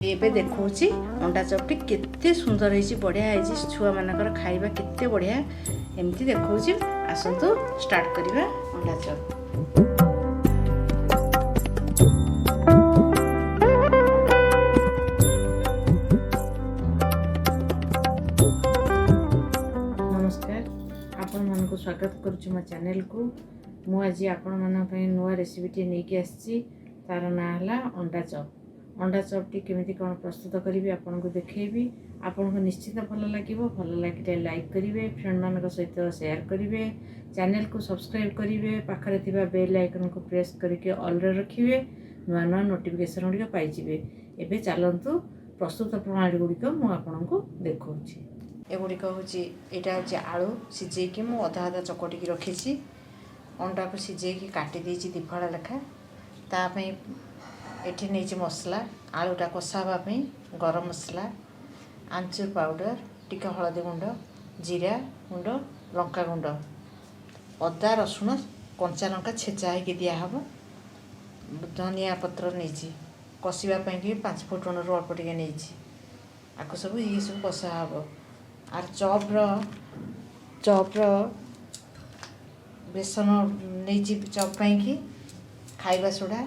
ଏବେ ଦେଖାଉଛି ଅଣ୍ଡା ଚପ୍ଟି କେତେ ସୁନ୍ଦର ହେଇଛି, ବଢ଼ିଆ ହେଇଛି। ଛୁଆମାନଙ୍କର ଖାଇବା କେତେ ବଢ଼ିଆ ଏମିତି ଦେଖାଉଛି। ଆସନ୍ତୁ ଷ୍ଟାର୍ଟ କରିବା ଅଣ୍ଡା ଚପ୍। ନମସ୍କାର, ଆପଣମାନଙ୍କୁ ସ୍ୱାଗତ କରୁଛି ମୋ ଚ୍ୟାନେଲକୁ। ମୁଁ ଆଜି ଆପଣମାନଙ୍କ ପାଇଁ ନୂଆ ରେସିପିଟିଏ ନେଇକି ଆସିଛି। ତା'ର ନାଁ ହେଲା ଅଣ୍ଡା ଚପ୍। ଅଣ୍ଡା ଚପ୍ଟି କେମିତି କ'ଣ ପ୍ରସ୍ତୁତ କରିବି ଆପଣଙ୍କୁ ଦେଖେଇବି। ଆପଣଙ୍କୁ ନିଶ୍ଚିତ ଭଲ ଲାଗିବ। ଭଲ ଲାଗିଲେ ଲାଇକ୍ କରିବେ, ଫ୍ରେଣ୍ଡମାନଙ୍କ ସହିତ ସେୟାର କରିବେ, ଚ୍ୟାନେଲକୁ ସବସ୍କ୍ରାଇବ୍ କରିବେ, ପାଖରେ ଥିବା ବେଲ୍ ଆଇକନ୍କୁ ପ୍ରେସ୍ କରିକି ଅଲ୍ରେ ରଖିବେ, ନୂଆ ନୂଆ ନୋଟିଫିକେସନ୍ ଗୁଡ଼ିକ ପାଇଯିବେ। ଏବେ ଚାଲନ୍ତୁ ପ୍ରସ୍ତୁତ ପ୍ରଣାଳୀ ଗୁଡ଼ିକ ମୁଁ ଆପଣଙ୍କୁ ଦେଖାଉଛି। ଏଗୁଡ଼ିକ ହେଉଛି, ଏଇଟା ହେଉଛି ଆଳୁ ସିଝେଇକି ମୁଁ ଅଧା ଅଧା ଚକଟିକି ରଖିଛି। ଅଣ୍ଡାକୁ ସିଝେଇକି କାଟି ଦେଇଛି 2 ଫାଳ ଲେଖା। ତା ପାଇଁ ଏଠି ନେଇଛି ମସଲା, ଆଳୁଟା କଷା ହେବା ପାଇଁ ଗରମ ମସଲା, ଆମ୍ଚୁର ପାଉଡ଼ର, ଟିକେ ହଳଦୀ ଗୁଣ୍ଡ, ଜିରା ଗୁଣ୍ଡ, ଲଙ୍କା ଗୁଣ୍ଡ, ଅଦା ରସୁଣ କଞ୍ଚା ଲଙ୍କା ଛେଚା ହେଇକି ଦିଆହେବ। ଧନିଆ ପତ୍ର ନେଇଛି କଷିବା ପାଇଁକି, ପାଞ୍ଚ ଫୁଟଣରୁ ଅଳ୍ପ ଟିକେ ନେଇଛି। ଆକୁ ସବୁ ଇଏ ସବୁ କଷା ହେବ। ଆର୍ ଚପ୍ର ବେସନ ନେଇଛି ଚପ୍ ପାଇଁକି, ଖାଇବା ସୋଡ଼ା,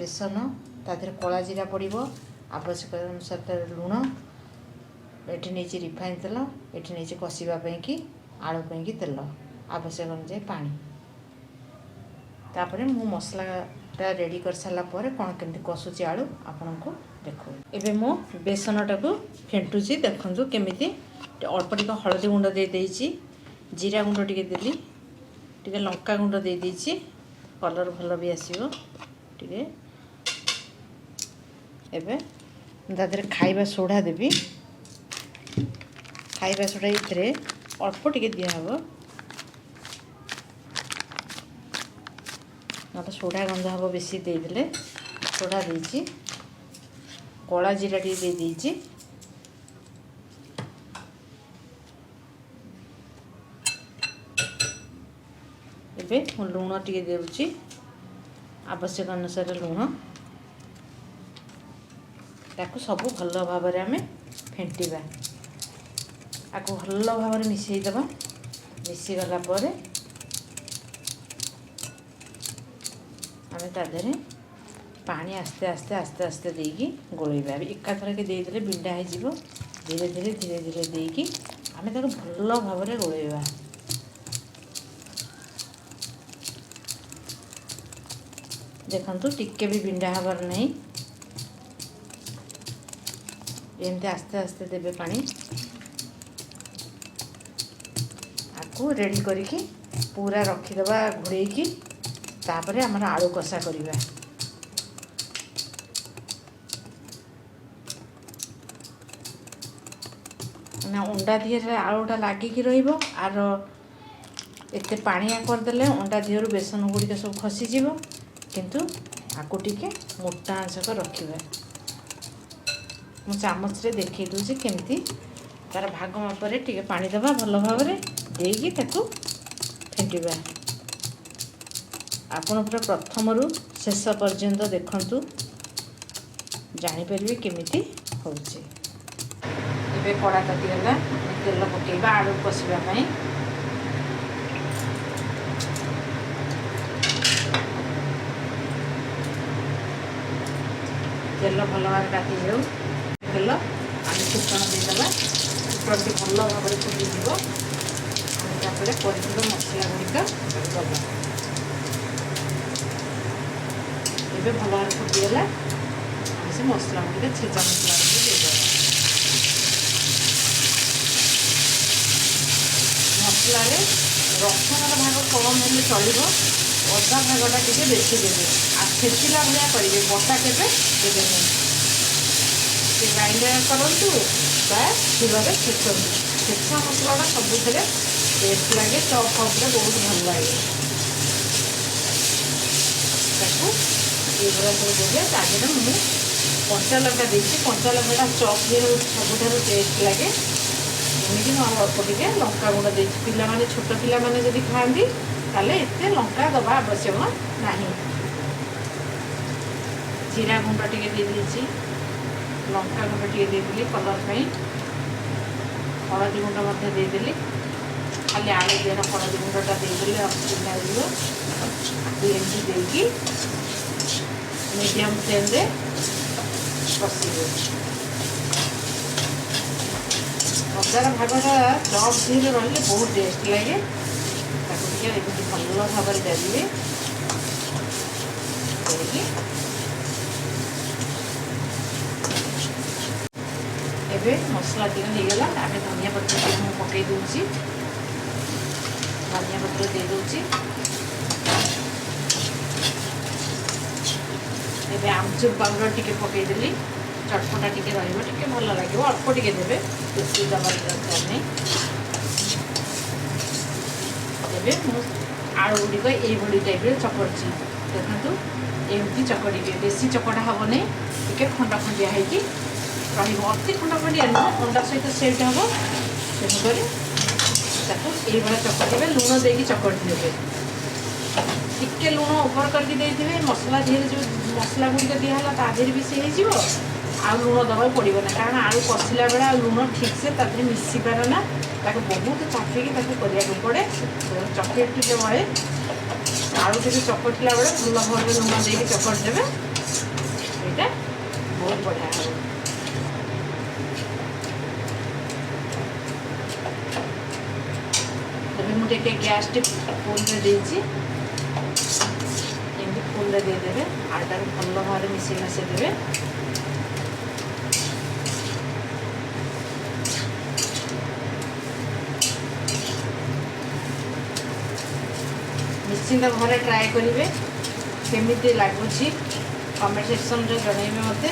ବେସନ, ତା ଦେହରେ କଳା ଜିରା ପଡ଼ିବ, ଆବଶ୍ୟକ ଅନୁସାରେ ତାର ଲୁଣ। ଏଠି ନେଇଛି ରିଫାଇନ୍ ତେଲ, ଏଠି ନେଇଛି କଷିବା ପାଇଁକି ଆଳୁ ପାଇଁକି ତେଲ, ଆବଶ୍ୟକ ଅନୁଯାୟୀ ପାଣି। ତାପରେ ମୁଁ ମସଲାଟା ରେଡ଼ି କରିସାରିଲା ପରେ କ'ଣ କେମିତି କଷୁଛି ଆଳୁ ଆପଣଙ୍କୁ ଦେଖାଉଛି। ଏବେ ମୁଁ ବେସନଟାକୁ ଫେଣ୍ଟୁଛି, ଦେଖନ୍ତୁ କେମିତି। ଅଳ୍ପ ଟିକେ ହଳଦୀ ଗୁଣ୍ଡ ଦେଇ ଦେଇଛି, ଜିରା ଗୁଣ୍ଡ ଟିକେ ଦେଲି, ଟିକେ ଲଙ୍କା ଗୁଣ୍ଡ ଦେଇ ଦେଇଛି, କଲର୍ ଭଲ ବି ଆସିବ ଟିକେ। ଏବେ ତା ଦେହରେ ଖାଇବା ସୋଢ଼ା ଦେବି। ଖାଇବା ସୋଢ଼ା ଏଥିରେ ଅଳ୍ପ ଟିକେ ଦିଆହେବ, ନହେଲେ ସୋଢ଼ା ଗନ୍ଧ ହେବ ବେଶୀ ଦେଇଦେଲେ। ସୋଢ଼ା ଦେଇଛି, କଳା ଜିରା ଟିକେ ଦେଇ ଦେଇଛି। ଏବେ ମୁଁ ଲୁଣ ଟିକେ ଦେଉଛି, ଆବଶ୍ୟକ ଅନୁସାରେ ଲୁଣ। ତାକୁ ସବୁ ଭଲ ଭାବରେ ଆମେ ଫେଣ୍ଟିବା, ଆକୁ ଭଲ ଭାବରେ ମିଶାଇଦେବା। ମିଶିଗଲା ପରେ ଆମେ ତା ଦେହରେ ପାଣି ଆସ୍ତେ ଆସ୍ତେ ଆସ୍ତେ ଆସ୍ତେ ଦେଇକି ଗୋଳେଇବା। ଏକାଥରକେ ଦେଇଦେଲେ ବିଣ୍ଡା ହେଇଯିବ। ଧୀରେ ଧୀରେ ଧୀରେ ଧୀରେ ଦେଇକି ଆମେ ତାକୁ ଭଲ ଭାବରେ ଗୋଳେଇବା। ଦେଖନ୍ତୁ, ଟିକେ ବି ବିଣ୍ଡା ହେବାର ନାହିଁ। ଏମିତି ଆସ୍ତେ ଆସ୍ତେ ଦେବେ ପାଣି। ଆକୁ ରେଡ଼ି କରିକି ପୁରା ରଖିଦେବା ଘୋଡ଼େଇକି। ତାପରେ ଆମର ଆଳୁ କଷା କରିବା। ମାନେ ଅଣ୍ଡା ଦିହରେ ଆଳୁଟା ଲାଗିକି ରହିବ। ଆର ଏତେ ପାଣିଆ କରିଦେଲେ ଅଣ୍ଡା ଦିହରୁ ବେସନ ଗୁଡ଼ିକ ସବୁ ଖସିଯିବ, କିନ୍ତୁ ଆକୁ ଟିକେ ମୋଟା ଅଂଶକ ରଖିବା। ମୁଁ ଚାମଚରେ ଦେଖେଇ ଦେଉଛି କେମିତି ତା'ର ଭାଗ ମାପରେ ଟିକେ ପାଣି ଦେବା, ଭଲ ଭାବରେ ଦେଇକି ତାକୁ ଫେଣ୍ଟିବା। ଆପଣ ପୁରା ପ୍ରଥମରୁ ଶେଷ ପର୍ଯ୍ୟନ୍ତ ଦେଖନ୍ତୁ, ଜାଣିପାରିବେ କେମିତି ହେଉଛି। ଏବେ କଡ଼ା ତାତିଗଲା, ତେଲ ପକାଇବା ଆଳୁ କଷିବା ପାଇଁ। ତେଲ ଭଲ ଭାବରେ ତାତିଯାଉ। ତେଲ ଆମେ ଫୁଟଣ ଦେଇଦେବା। ଫୁଟଣଟି ଭଲ ଭାବରେ ଫୁଟିଯିବ, ଆମେ ତାପରେ କରିଥିବା ମସଲା ଗୁଡ଼ିକ ଦେବା। ଏବେ ଭଲ ଭାବରେ ଫୁଟିଗଲା, ଆମେ ସେ ମସଲା ଗୁଡ଼ିକ, ଛେଚା ମସଲା ଗୁଡ଼ିକ ଦେଇଦେବା। ମସଲାରେ ରସୁଣର ଭାଗ କମ୍ ହେଲେ ଚଳିବ, ଅଦା ଭାଗଟା ଟିକେ ବେଶୀ ଦେବେ। ଆଉ ଛେଚିଲା ଭଳିଆ କରିବେ, ବଟା କେବେ ଦେବେନି। ସେ ଗ୍ରାଇଣ୍ଡର କରନ୍ତୁ ବା ଶିଳରେ ଛେଚନ୍ତୁ, ଛେଚା ମସଲାଟା ସବୁଥିରେ ଟେଷ୍ଟ ଲାଗେ, ଚପ୍ ଫପ୍ରେ ବହୁତ ଭଲ ଲାଗେ। ତାକୁ ଏଇଭଳିଆ ସବୁ ଦେବେ। ତା ଦେହରେ ମୁଁ କଞ୍ଚା ଲଙ୍କା ଦେଇଛି। କଞ୍ଚା ଲଙ୍କାଟା ଚପ୍ ଦିହରେ ସବୁଠାରୁ ଟେଷ୍ଟ ଲାଗେ। ଏମିତି ମୁଁ ଆଉ ଅଳ୍ପ ଟିକେ ଲଙ୍କା ଗୁଣ୍ଡ ଦେଇଛି। ପିଲାମାନେ, ଛୋଟ ପିଲାମାନେ ଯଦି ଖାଆନ୍ତି ତାହେଲେ ଏତେ ଲଙ୍କା ଦେବା ଆବଶ୍ୟକ ନାହିଁ। ଜିରା ଗୁଣ୍ଡ ଟିକେ ଦେଇଦେଇଛି। ଲଙ୍କା ଗୁଣ୍ଡ ଟିକେ ଦେଇଦେଲି କଲର୍ ପାଇଁ, ହଳଦୀ ଗୁଣ୍ଡ ମଧ୍ୟ ଦେଇଦେଲି। ଖାଲି ଆଳୁ ଦେହର ହଳଦୀ ଗୁଣ୍ଡଟା ଦେଇଦେଲେ ଅସୁବିଧା ହେଇଯିବ। ଏମିତି ଦେଇକି ମିଡ଼ିୟମ୍ ଫ୍ଲେମ୍ରେ କଷିବେ। ଅଦାର ଭାଗଟା ଚପ୍ ଦେହରେ ରହିଲେ ବହୁତ ଟେଷ୍ଟ ଲାଗେ। ତାକୁ ଟିକେ ଏମିତି ଭଲ ଭାବରେ ଜାରିବେ କରିକି। ଏବେ ମସଲା ଟିକେ ହେଇଗଲା, ଆମେ ଧନିଆ ପତ୍ର ଟିକେ ମୁଁ ପକାଇ ଦେଉଛି, ଧନିଆ ପତ୍ର ଦେଇଦେଉଛି। ଏବେ ଆମଚୁର ପାଉଡ଼ର ଟିକେ ପକାଇଦେଲି, ଚଟପଟା ଟିକେ ରହିବ, ଟିକେ ଭଲ ଲାଗିବ। ଅଳ୍ପ ଟିକେ ଦେବେ, ବେଶୀ ଦେବାର ଦରକାର ନାହିଁ। ଏବେ ମୁଁ ଆଳୁ ଗୁଡ଼ିକ ଏଇଭଳି ଟାଇପ୍ରେ ଚକଟିଛି, ଦେଖନ୍ତୁ ଏମିତି ଚକଟିବେ। ବେଶୀ ଚକଟା ହେବନି, ଟିକେ ଖଣ୍ଡ ଖଣ୍ଡିଆ ହେଇକି ରହିବ, ଅତି ଖଣ୍ଡ ଖଣ୍ଡିଆ ନୁହଁ, ଅଣ୍ଡା ସହିତ ସେଟ୍ ହେବ। ତେଣୁକରି ତାକୁ ଏଇଭଳିଆ ଚକଟିବେ, ଲୁଣ ଦେଇକି ଚକଟି ନେବେ। ଟିକେ ଲୁଣ ଓଭର କରିକି ଦେଇଥିବେ, ମସଲା ଦେହରେ ଯେଉଁ ମସଲା ଗୁଡ଼ିକ ଦିଆହେଲା ତା ଦେହରେ ବି ସେ ହେଇଯିବ, ଆଉ ଲୁଣ ଦେବାକୁ ପଡ଼ିବ ନା, କାରଣ ଆଳୁ କଷିଲା ବେଳେ ଆଉ ଲୁଣ ଠିକ୍ସେ ତା ଦେହରେ ମିଶିପାରେ ନା, ତାକୁ ବହୁତ ଚାପିକି ତାକୁ କରିବାକୁ ପଡ଼େ। ଚକଟିଲା ବେଳେ ଆଳୁ ଟିକେ ଚକଟିଲା ବେଳେ ଭଲ ଭାବରେ ଲୁଣ ଦେଇକି ଚକଟି ଦେବେ, ସେଇଟା ବହୁତ ବଢ଼ିଆ ହେବ। ଏବେ ମୁଁ ଟିକେ ଗ୍ୟାସ୍ଟି ଫୁଲ୍ରେ ଦେଇଛି, ଏମିତି ଫୁଲ୍ରେ ଦେଇଦେବେ, ଆଳୁଟାକୁ ଭଲ ଭାବରେ ମିଶେଇ ମାସେଇ ଦେବେ। ନିଶ୍ଚିନ୍ତ ଘରେ ଟ୍ରାଏ କରିବେ, କେମିତି ଲାଗୁଛି କମେଣ୍ଟ ସେକ୍ସନ୍ରେ ଜଣାଇବେ ମୋତେ।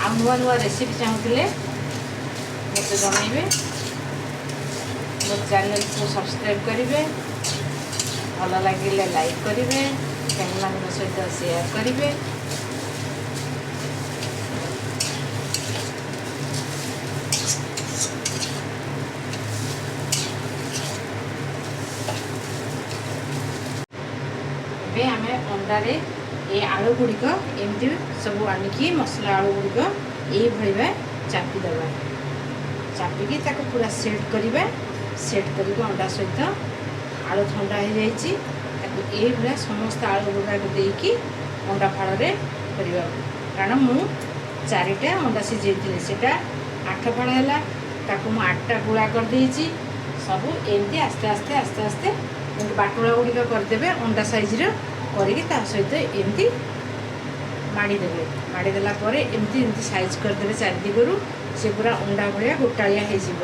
ଆଉ ନୂଆ ନୂଆ ରେସିପି ଚାହୁଁଥିଲେ ମୋତେ ଜଣାଇବେ। ମୋ ଚ୍ୟାନେଲ୍କୁ ସବସ୍କ୍ରାଇବ୍ କରିବେ, ଭଲ ଲାଗିଲେ ଲାଇକ୍ କରିବେ, ଫ୍ରେଣ୍ଡମାନଙ୍କ ସହିତ ସେୟାର କରିବେ। ଏବେ ଆମେ ଅଣ୍ଡାରେ ଏ ଆଳୁ ଗୁଡ଼ିକ ଏମିତି ସବୁ ଆଣିକି ମସଲା ଆଳୁ ଗୁଡ଼ିକ ଏଇଭଳି ଚାପିଦେବା, ଚାପିକି ତାକୁ ପୁରା ସେଟ୍ କରିବା। ସେଟ୍ କରିକି ଅଣ୍ଡା ସହିତ ଆଳୁ ଥଣ୍ଡା ହେଇଯାଇଛି, ତାକୁ ଏଇଭଳିଆ ସମସ୍ତ ଆଳୁ ଗୁଡ଼ାକ ଦେଇକି ଅଣ୍ଡା ଫାଳରେ କରିବା। କାରଣ ମୁଁ 4ଟା ଅଣ୍ଡା ସିଝେଇଥିଲି, ସେଇଟା 8 ଫାଳ ହେଲା, ତାକୁ ମୁଁ 8ଟା ଗୁଳା କରିଦେଇଛି। ସବୁ ଏମିତି ଆସ୍ତେ ଆସ୍ତେ ଆସ୍ତେ ଆସ୍ତେ ଏମିତି ବାଟୁଳା ଗୁଡ଼ିକ କରିଦେବେ ଅଣ୍ଡା ସାଇଜ୍ର କରିକି, ତା ସହିତ ଏମିତି ମାଡ଼ିଦେବେ। ମାଡ଼ିଦେଲା ପରେ ଏମିତି ଏମିତି ସାଇଜ୍ କରିଦେବେ ଚାରି ଦିଗରୁ, ସେ ପୁରା ଅଣ୍ଡା ଭଳିଆ ଗୋଟାଳିଆ ହେଇଯିବ।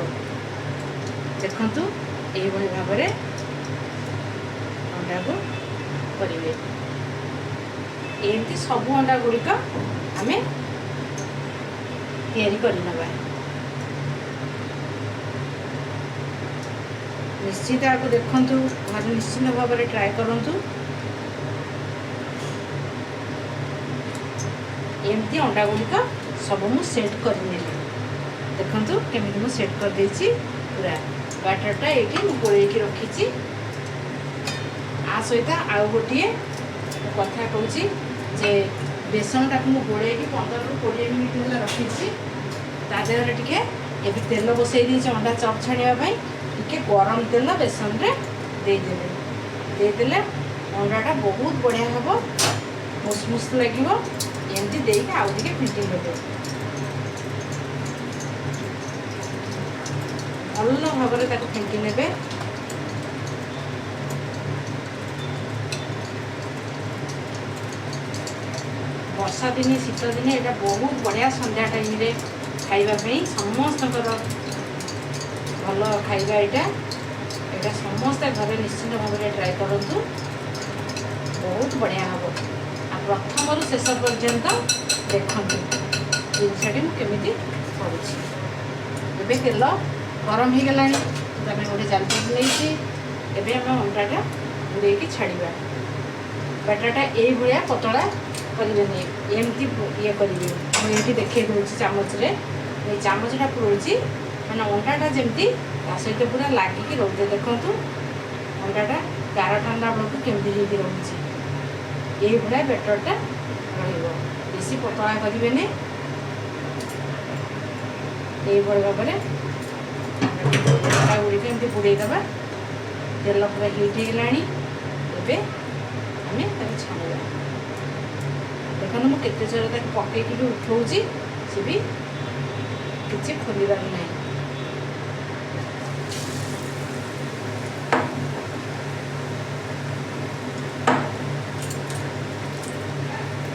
ଦେଖନ୍ତୁ ଏଇଭଳି ଭାବରେ ଅଣ୍ଡାକୁ କରିବେ। ଏମିତି ସବୁ ଅଣ୍ଡା ଗୁଡ଼ିକ ଆମେ ତିଆରି କରିନେବା। ନିଶ୍ଚିତ ଆକୁ ଦେଖନ୍ତୁ, ଘରେ ନିଶ୍ଚିନ୍ତ ଭାବରେ ଟ୍ରାଏ କରନ୍ତୁ। ଏମିତି ଅଣ୍ଡା ଗୁଡ଼ିକ ସବୁ ମୁଁ ସେଟ୍ କରିନେଲି। ଦେଖନ୍ତୁ କେମିତି ମୁଁ ସେଟ୍ କରିଦେଇଛି। ପୁରା ବ୍ୟାଟରଟା ଏଇଠି ମୁଁ ଗୋଳେଇକି ରଖିଛି। ଆ ସହିତ ଆଉ ଗୋଟିଏ କଥା କହୁଛି ଯେ ବେସନଟାକୁ ମୁଁ ଗୋଳେଇକି 15ରୁ 20 ମିନିଟ୍ ହେଲା ରଖିଛି। ତା ଦେହରେ ଟିକେ ଏବେ ତେଲ ବସେଇ ଦେଇଛି ଅଣ୍ଡା ଚପ୍ ଛାଣିବା ପାଇଁ। ଟିକେ ଗରମ ତେଲ ବେସନରେ ଦେଇଦେବେ, ଦେଇଦେଲେ ଅଣ୍ଡାଟା ବହୁତ ବଢ଼ିଆ ହେବ, ମୁସମୁସ ଲାଗିବ। ଏମିତି ଦେଇକି ଆଉ ଟିକେ ଫିଣ୍ଟି ଦେବେ, ଭଲ ଭାବରେ ତାକୁ ଫେଣ୍ଟି ନେବେ। ବର୍ଷା ଦିନେ ଶୀତ ଦିନେ ଏଇଟା ବହୁତ ବଢ଼ିଆ ସନ୍ଧ୍ୟା ଟାଇମ୍ରେ ଖାଇବା ପାଇଁ ସମସ୍ତଙ୍କର ଭଲ ଖାଇବା ଏଇଟା। ଏଇଟା ସମସ୍ତେ ଘରେ ନିଶ୍ଚିନ୍ତ ଭାବରେ ଟ୍ରାଏ କରନ୍ତୁ, ବହୁତ ବଢ଼ିଆ ହେବ। ଆଉ ପ୍ରଥମରୁ ଶେଷ ପର୍ଯ୍ୟନ୍ତ ଦେଖନ୍ତୁ ଜିନିଷଟି ମୁଁ କେମିତି କରୁଛି। ଏବେ ତେଲ ଗରମ ହେଇଗଲାଣି, ଆମେ ଗୋଟେ ଜାଲପଟ ନେଇଛି। ଏବେ ଆମେ ଅଣ୍ଡାଟା ବୁଡ଼େଇକି ଛାଡ଼ିବା। ବ୍ୟାଟରଟା ଏଇଭଳିଆ ପତଳା କରିବେନି, ଏମିତି ଇଏ କରିବେ। ମୁଁ ଏଇଠି ଦେଖେଇ ଦେଉଛି ଚାମଚରେ, ଏଇ ଚାମଚଟା ପୁରଉଛି, ମାନେ ଅଣ୍ଡାଟା ଯେମିତି ତା ସହିତ ପୁରା ଲାଗିକି ରହୁଛି। ଦେଖନ୍ତୁ ଅଣ୍ଡାଟା ଗାର ଟାଣିଲା ବେଳକୁ କେମିତି ହେଇକି ରହୁଛି। ଏଇଭଳିଆ ବ୍ୟାଟରଟା ରହିବ, ବେଶୀ ପତଳା କରିବେନି। ଏଇଭଳି ଭାବରେ ଅଣ୍ଡା ଗୁଡ଼ିକ ଏମିତି ବୁଡ଼େଇଦେବା। ତେଲ ପୁରା ହିଟ୍ ହେଇଗଲାଣି, ଏବେ ଆମେ ତାକୁ ଛାଣିବା। ଦେଖନ୍ତୁ, ମୁଁ କେତେ ଜୋରେ ତାକୁ ପକେଇକି ବି ଉଠଉଛି, ସେ ବି କିଛି ଖୋଲିବାର ନାହିଁ।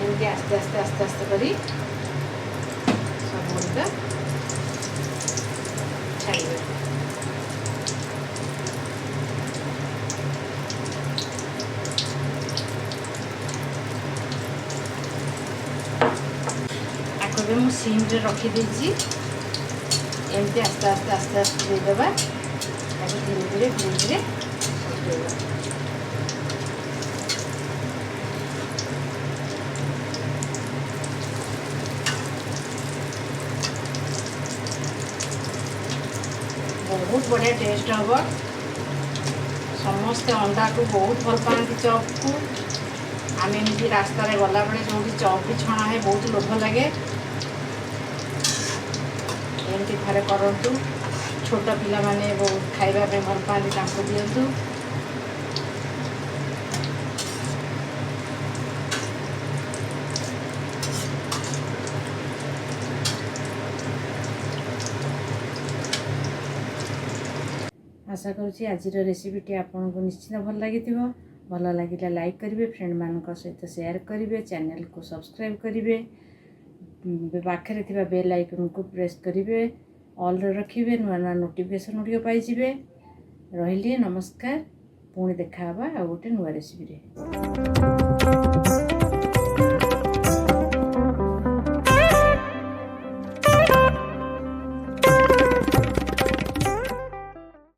ଏମିତି ଆସ୍ତେ ଆସ୍ତେ ଆସ୍ତେ ଆସ୍ତେ କରି ସବୁଗୁଡ଼ିକ ଛାଣିବା। ଆକୁ ଏବେ ମୁଁ ସିମ୍ରେ ରଖିଦେଇଛି। ଏମିତି ଆସ୍ତେ ଆସ୍ତେ ଆସ୍ତେ ଆସ୍ତେ ଦେଇଦେବା, ତାକୁ ଧୀରେ ଧୀରେ ଧୀରେ ଧୀରେ ପକେଇବା। ବହୁତ ବଢ଼ିଆ ଟେଷ୍ଟ ହେବ। ସମସ୍ତେ ଅଣ୍ଡାକୁ ବହୁତ ଭଲ ପାଆନ୍ତି, ଚପ୍କୁ। ଆମେ ଏମିତି ରାସ୍ତାରେ ଗଲାବେଳେ ଯେଉଁଠି ଚପ୍ ବି ଛଣା ହୁଏ, ବହୁତ ଲୋଭ ଲାଗେ। ଏମିତି ଘରେ କରନ୍ତୁ। ଛୋଟ ପିଲାମାନେ ବହୁତ ଖାଇବା ପାଇଁ ଭଲ ପାଆନ୍ତି, ତାଙ୍କୁ ଦିଅନ୍ତୁ। ଆଶା କରୁଛି ଆଜିର ରେସିପିଟି ଆପଣଙ୍କୁ ନିଶ୍ଚିତ ଭଲ ଲାଗିଥିବ। ଭଲ ଲାଗିଲେ ଲାଇକ୍ କରିବେ, ଫ୍ରେଣ୍ଡମାନଙ୍କ ସହିତ ସେୟାର କରିବେ, ଚ୍ୟାନେଲକୁ ସବସ୍କ୍ରାଇବ୍ କରିବେ, ପାଖରେ ଥିବା ବେଲ୍ ଆଇକନ୍କୁ ପ୍ରେସ୍ କରିବେ, ଅଲ୍ରେ ରଖିବେ, ନୂଆ ନୂଆ ନୋଟିଫିକେସନ୍ ଗୁଡ଼ିକ ପାଇଯିବେ। ରହିଲି, ନମସ୍କାର। ପୁଣି ଦେଖା ହେବା ଆଉ ଗୋଟେ ନୂଆ ରେସିପିରେ।